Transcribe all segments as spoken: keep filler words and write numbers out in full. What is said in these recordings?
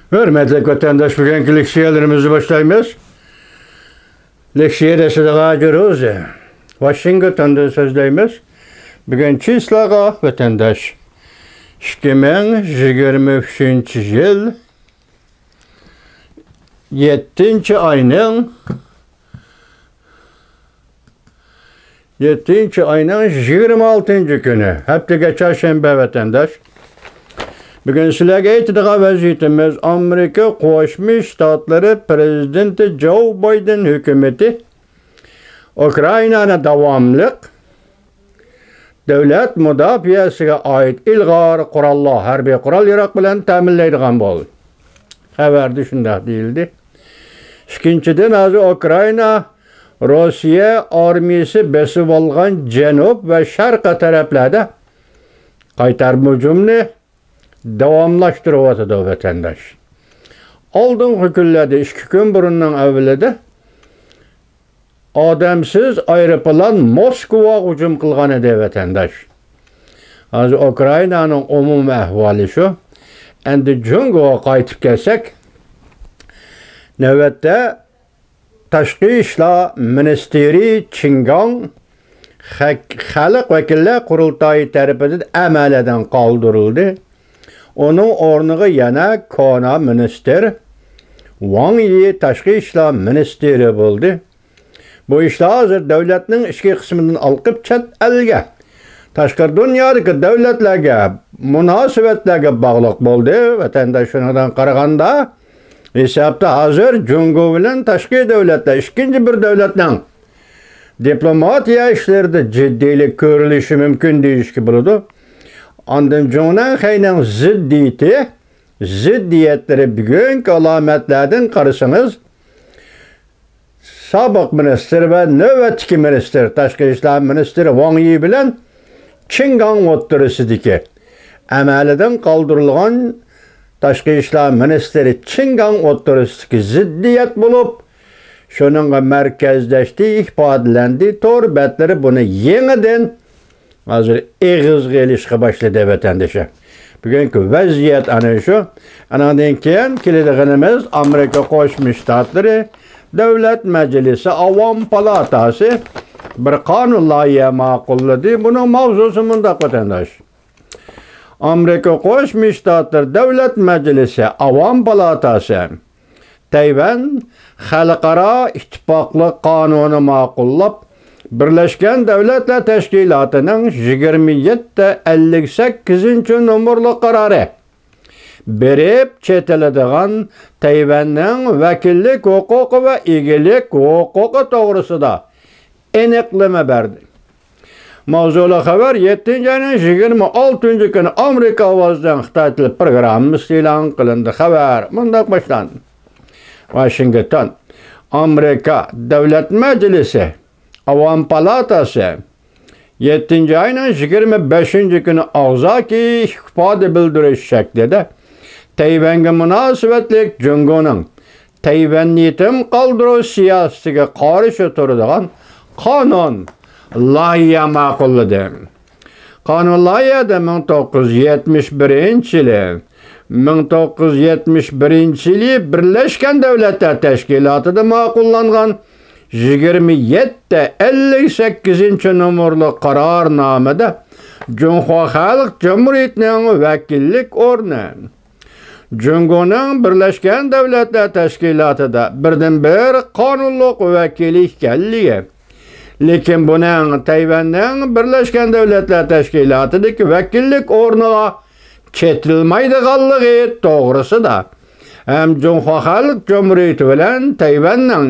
ھۆرمەتلىك ۋەتەنداش، بۈگۈنكى لېكسىيەلىرىمىزنى باشلايمىز. لېكسىيە دەسسىدىغا جۇروزى. ۋاشىنگتوندىن سۆزلەيمىز. بۈگۈن چىسلاغا ۋەتەنداش. ئىككى مىڭ يىگىرمە ئۈچىنچى يىل يەتتىنچى ئاينىڭ يەتتىنچى ئاينىڭ يىگىرمە ئالتىنچى كۈنى، ھەپتىگە چارشەنبە ۋەتەنداش. بۈگۈن سىلەرگە ئېيتىدىغان ۋەزىيىتىمىز، ئامېرىكا قوشما شتاتلىرى پىرېزىدېنتى جو بايدېن ھۆكۈمىتى ئۇكرائىنانى داۋاملىق دۆلەت مۇداپىئەسىگە ئائىت ئىلغار قوراللار، ھەربىي قورال-ياراغ بىلەن تەمىنلەيدىغان بولدى. خەۋەردە شۇنداق دېيىلدى. ئىككىنچىدىن، ھازىر ئۇكرائىنا روسىيە ئارمىيىسى بېسىۋالغان جەنۇب ۋە شەرقىي تەرەپلەردە قايتارما ھۇجۇمنى داۋاملاشتۇرۇۋاتىدۇ، ۋەتەنداش. ئالدىنقى كۈنلەردە، ئىككى كۈن بۇرۇننىڭ ئەۋۋىلىدە ئادەمسىز ئايروپىلان موسكۋاغا ھۇجۇم قىلغان ئىدى، ۋەتەنداش. ھازىر ئۇكرائىنانىڭ ئومۇمىي ئەھۋالى شۇ. ئەمدى جۇڭگوغا قايتىپ كەلسەك، نۆۋەتتە تاشقى ئىشلار مىنىستىرى چىن گاڭ خەك-، خەلق ۋەكىللەر قۇرۇلتايى تەرىپىدىن ئەمەلىيەتتىن قالدۇرۇلدى. ئۇنىڭ ئورنىغا يەنە كونا مىنىستىر ۋاڭ يى تاشقى ئىشلار مىنىستىرى بولدى. بۇ ئىشلار ھازىر دۆلەتنىڭ ئىچكى قىسمىدىن ھالقىپ چەت ئەلگە، تاشقىرى دۇنيادىكى دۆلەتلەرگە، مۇناسىۋەتلەرگە باغلىق بولدى. ۋەتەنداش، شۇنىڭدىن قارىغاندا، ھېسابتا ھازىر جۇڭگو بىلەن تاشقى دۆلەتلەر ئىككىنچى بىر دۆلەتنىڭ دىپلوماتىيە ئىشلىرىدا جىددىيلىك كۆرۈلۈشى مۇمكىن دېيىشكە بولىدۇ. ئاندىن جۇڭنەن خەينىڭ زىددىيىتى، زىددىيەتلىرى بۈگۈنكى ئالامەتلەردىن قارىسىڭىز، سابىق مىنىستىر ۋە نۆۋەتتىكى مىنىستىر، تاشقى ئىشلار مىنىستىرى ۋاڭ يى بىلەن چىن گاڭ ئوتتۇرىسىدىكى، ئەمەلىدىن قالدۇرۇلغان تاشقى ئىشلار مىنىستىرى چىن گاڭ ئوتتۇرىسىدىكى زىددىيەت بولۇپ، شۇنىڭغا مەركەزلەشتى، ئىپادىلەندى. تور بەتلىرى بۇنى يېڭىدىن ھازىر ئېغىزغا ئېلىشقا باشلىدى، ۋەتەندىشى. بۈگۈنكى ۋەزىيەت ئەنە شۇ. ئانىڭدىن كېيىن كېلىدىغىنىمىز ئامېرىكا قوشما شتاتلىرى دۆلەت مەجلىسى ئاۋام پالاتاسى بىر قانۇن لايىھە ماقۇللىدى. بۇنىڭ ماۋزۇسى مۇنداق، ۋەتەنداش. ئامېرىكا قوشما شتاتلىرى دۆلەت مەجلىسى ئاۋام پالاتاسى تەيۋەن خەلقئارا ئىتتىپاقلىق قانۇنى ماقۇللاپ، بىرلەشكەن دۆلەتلەر تەشكىلاتىنىڭ يىگىرمە يەتتە ئەللىك سەككىزىنچى نومۇرلۇق قارارى بېرىپ چېتىلىدىغان تەيۋەننىڭ ۋەكىللىك ھوقۇقى ۋە ئىگىلىك ھوقۇقى توغرىسىدا ئېنىقلىما بەردى. ماۋزۇلۇق خەۋەر يەتتىنچى ئاينىڭ يىگىرمە ئالتىنچى كۈنى ئامېرىكا ئاۋازىنىڭ خىتاي تىلى پروگراممىسىدا ئېلان قىلىندى. خەۋەر مۇنداق باشلاندى. ۋاشىنگتون. ئامېرىكا دۆلەت مەجلىسى ئاۋام پالاتاسى يەتتىنچى ئاينىڭ يىگىرمە بەشىنچى كۈنى ئاغزاكى ئىپادە بىلدۈرۈش شەكلىدە تەيۋەنگە مۇناسىۋەتلىك جۇڭگونىڭ تەيۋەننى يېتىم قالدۇرۇش سىياسىتىگە قارشى تۇرىدىغان قانۇن لايىھە ماقۇللىدى. قانۇن لايىھەدە مىڭ توققۇز يۈز يەتمىش بىرىنچى يىلى، مىڭ توققۇز يۈز يەتمىش بىرىنچى يىلى بىرلەشكەن دۆلەتلەر تەشكىلاتىدا ماقۇللانغان يىگىرمە يەتتە ئەللىك سەككىزىنچى نومۇرلۇق قارارنامىدا جۇڭخۇا خەلق جۇمھۇرىيىتىنىڭ ۋەكىللىك ئورنى، جۇڭگونىڭ بىرلەشكەن دۆلەتلەر تەشكىلاتىدا بىردىنبىر قانۇنلۇق ۋەكىلى ئىكەنلىكى، لېكىن بۇنىڭ تەيۋەننىڭ بىرلەشكەن دۆلەتلەر تەشكىلاتىدىكى ۋەكىللىك ئورنىغا چېتىلمايدىغانلىقى توغرىسىدا ھەم جۇڭخۇا خەلق جۇمھۇرىيىتى بىلەن تەيۋەننىڭ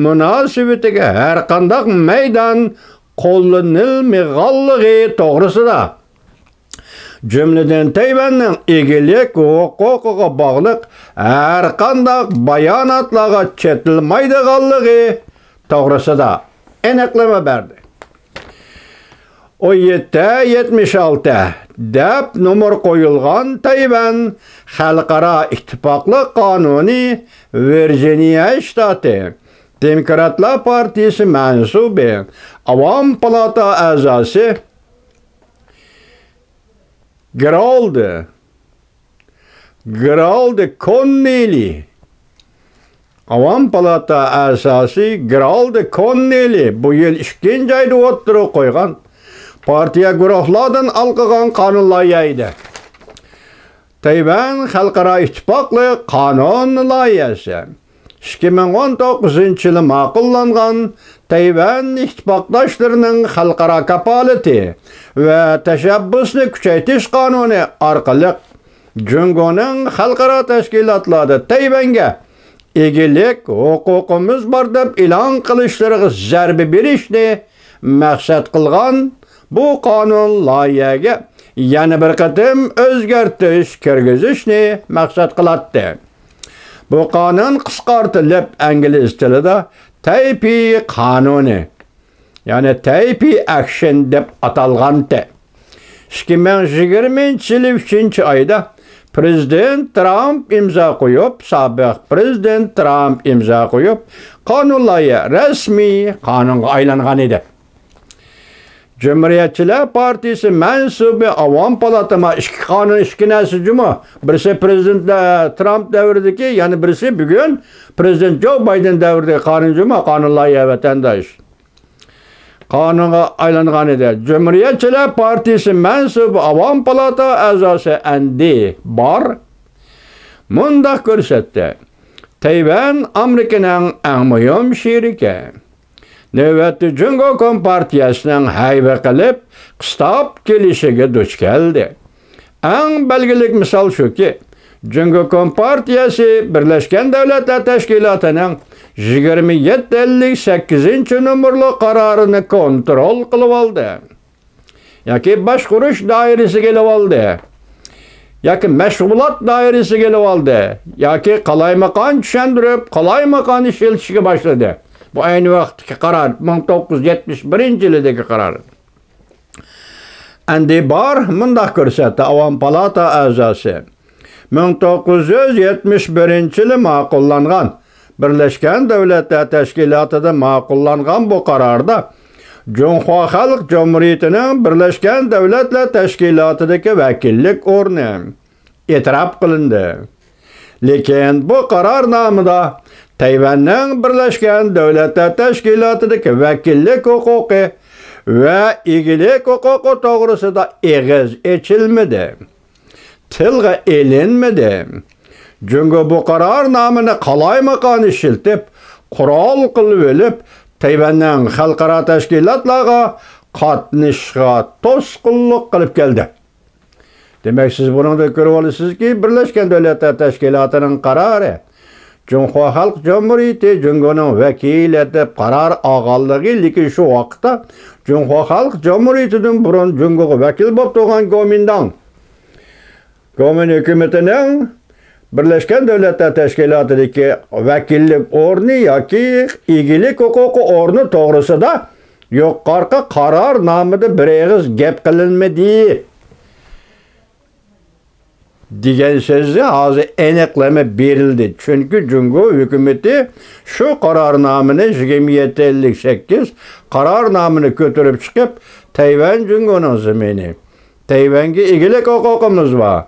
مۇناسىۋىتىگە ھەرقانداق مەيدان قوللىنىلمىغانلىقى توغرىسىدا، جۈملىدىن تەيۋەننىڭ ئىگىلىك ھوقۇقىغا باغلىق ھەرقانداق باياناتلارغا چېتىلمايدىغانلىقى توغرىسىدا ئېنىقلىما بەردى. ئون يەتتە يەتمىش ئالتە دەپ نومۇر قويۇلغان تەيۋەن خەلقئارا ئىتتىپاقلىق قانۇنى ۋىرجىنىيە شتاتى دېموكراتلار پارتىيىسى مەنسۇبى ئاۋام پالاتا ئەزاسى گېرالد گېرالد كوننېلى، ئاۋام پالاتا ئەزاسى گېرالد كوننېلى بۇ يىل ئىككىنچى ئايدا ئوتتۇرىغا قويغان پارتىيە، گۇرۇھلاردىن ھالقىغان قانۇن لايىھە ئىدى. تەيۋەن خەلقئارا ئىتتىپاقلىق قانۇن لايىھەسى. ئىككى مىڭ ئون توققۇزىنچى يىلى ماقۇللانغان تەيۋەن ئىتتىپاقداشلىرىنىڭ خەلقئارا كاپالىتى ۋە تەشەببۇسنى كۈچەيتىش قانۇنى ئارقىلىق جۇڭگونىڭ خەلقئارا تەشكىلاتلاردا تەيۋەنگە ئىگىلىك ھوقۇقىمىز بار دەپ ئېلان قىلىشلىرىغا زەربە بېرىشنى مەقسەت قىلغان بۇ قانۇن لايىھەگە يەنە بىر قېتىم ئۆزگەرتىش كىرگۈزۈشنى مەقسەت قىلاتتى. بۇ قانۇن قىسقارتىلىپ ئىنگلىز تىلىدا تەيپى قانۇنى، يەنى تەيپى ئەكشن دەپ ئاتالغانتى. ئىككى مىڭ يىگىرمىنچى يىلى ئۈچىنچى ئايدا پرېزىدېنت ترامپ ئىمزا قويۇپ، سابىق پرېزىدېنت ترامپ ئىمزا قويۇپ، قانۇن لايىھە رەسمىي قانۇنغا ئايلانغان ئىدى. جۇمھۇرىيەتچىلەر پارتىيىسى مەنسۇبى ئاۋام پالاتا، ما ئىككى قانۇن، ئىككى نەرسە جۇمۇ. بىرسى پرېزىدېنت، ئە، ترامپ دەۋرىدىكى، يەنە بىرسى بۈگۈن پرېزىدېنت جو بايدېن دەۋرىدىكى قانۇن جۇمۇ، قانۇن لايىھە ۋەتەنداش. قانۇنغا ئايلانغان ئىدى. جۇمھۇرىيەتچىلەر پارتىيىسى مەنسۇبى ئاۋام پالاتا ئەزاسى ئەندى بار مۇنداق كۆرسەتتى: تەيۋەن ئامېرىكىنىڭ ئەڭ مۇھىم شېرىكى. نۆۋەتتە جۇڭگو كومپارتىيەسىنىڭ ھەيۋە قىلىپ قىستاپ كېلىشىگە دۇچ كەلدى. ئەڭ بەلگىلىك مىسال شۇكى، جۇڭگو كومپارتىيەسى بىرلەشكەن دۆلەتلەر تەشكىلاتىنىڭ يىگىرمە يەتتە ئەللىك سەككىزىنچى نومۇرلۇق قارارىنى كونترول قىلىۋالدى. ياكى باشقۇرۇش دائىرىسىگە ئېلىۋالدى. ياكى مەشغۇلات دائىرىسىگە ئېلىۋالدى. ياكى قالايمىقان چۈشەندۈرۈپ، قالايمىقان ئىشلىتىشكە باشلىدى. بۇ ئەينى ۋاقىتتىكى قارار، مىڭ توققۇز يۈز يەتمىش بىرىنچى يىلىدىكى قارار. ئەندى بار مۇنداق كۆرسەتتى، ئاۋام پالاتا ئەزاسى. مىڭ توققۇز يۈز يەتمىش بىرىنچى يىلى ماقۇللانغان، بىرلەشكەن دۆلەتلەر تەشكىلاتىدا ماقۇللانغان بۇ قاراردا جۇڭخۇا خەلق جۇمھۇرىيىتىنىڭ بىرلەشكەن دۆلەتلەر تەشكىلاتىدىكى ۋەكىللىك ئورنى ئېتىراپ قىلىندى. لېكىن بۇ قارارنامىدا تەيۋەننىڭ بىرلەشكەن دۆلەتلەر تەشكىلاتىدىكى ۋەكىللىك ھوقۇقى ۋە ئىگىلىك ھوقۇقى توغرىسىدا ئېغىز ئېچىلمىدى، تىلغا ئېلىنمىدى. جۇڭگو بۇ قارارنامىنى قالايمىقان ئىشلىتىپ، قورال قىلىۋېلىپ، تەيۋەننىڭ خەلقئارا تەشكىلاتلارغا قاتنىشىشىغا توسقۇنلۇق قىلىپ كەلدى. دېمەك، سىز بۇنىڭدىن كۆرۈۋالىسىزكى، بىرلەشكەن دۆلەتلەر تەشكىلاتىنىڭ قارارى جۇڭخۇا خەلق جۇمھۇرىيىتى جۇڭگونىڭ ۋەكىلى دەپ قارار ئالغانلىقى، لېكىن شۇ ۋاقىتتا جۇڭخۇا خەلق جۇمھۇرىيىتىدىن بۇرۇن جۇڭگوغا ۋەكىل بولۇپ تۇرغان گومىنداڭ، گومىن ھۆكۈمىتىنىڭ بىرلەشكەن دۆلەتلەر تەشكىلاتىدىكى ۋەكىللىك ئورنى ياكى ئىگىلىك ھوقۇقى ئورنى توغرىسىدا يۇقىرىقى قارارنامىدا بىر ئېغىز گەپ قىلىنمىدى دېگەن سۆزنى ھازىر ئېنىقلىما بېرىلدى. چۈنكى جۇڭگو ھۆكۈمىتى شۇ قارارنامىنى، يىگىرمە يەتتە ئەللىك سەككىز قارارنامىنى كۆتۈرۈپ چىقىپ، تەيۋەن جۇڭگونىڭ زېمىنى، تەيۋەنگە ئىگىلىك ھوقۇقىمىز بار،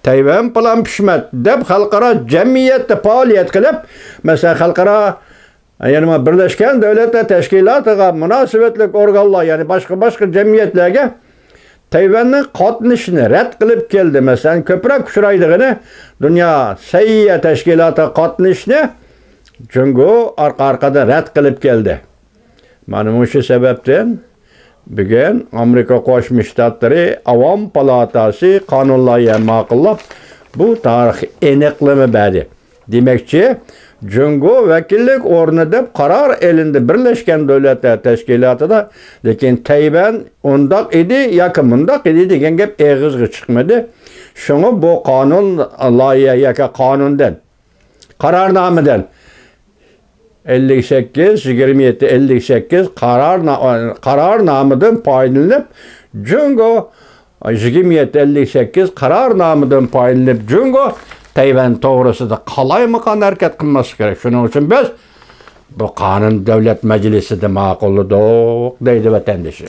تەيۋەن پىلان پىشمەت دەپ خەلقئارا جەمئىيەتتە پائالىيەت قىلىپ، مەسىلەن، خەلقئارا يەنى بىرلەشكەن دۆلەتلەر تەشكىلاتىغا مۇناسىۋەتلىك ئورگانلار، يەنى باشقا، باشقا جەمئىيەتلەرگە تەيۋەننىڭ قاتنىشىشىنى رەت قىلىپ كەلدى. مەسىلەن، كۆپرەك ئۇچرايدىغىنى دۇنيا سەھىيە تەشكىلاتىغا قاتنىشىشنى جۇڭگو ئارقا-ئارقىدىن رەت قىلىپ كەلدى. مانا مۇشۇ سەۋەبتىن بۈگۈن ئامېرىكا قوشما شتاتلىرى ئاۋام پالاتاسى قانۇن لايىھە ماقۇللاپ، بۇ تارىخىي ئېنىقلىما بەردى. دېمەكچى، جۇڭگو ۋەكىللىك ئورنى دەپ قارار ئېلىندى بىرلەشكەن دۆلەتلەر تەشكىلاتىدا، لېكىن تەيۋەن ئۇنداق ئىدى ياكى مۇنداق ئىدى دېگەن گەپ ئېغىزغا چىقمىدى. شۇڭا بۇ قانۇن لايىھە ياكى قانۇندىن، قارارنامىدىن، ئەللىك سەككىز، يىگىرمە يەتتە ئەللىك سەككىز قارارنا-، قارارنامىدىن پايدىلىنىپ، جۇڭگو، يىگىرمە يەتتە ئەللىك سەككىز قارارنامىدىن پايدىلىنىپ، جۇڭگو تەيۋەن توغرىسىدا قالايمىقان ھەرىكەت قىلماسلىقى كېرەك. شۇنىڭ ئۈچۈن بىز بۇ قانۇن دۆلەت مەجلىسىدە ماقۇللىدۇق، دەيدۇ ۋەتەندىشى.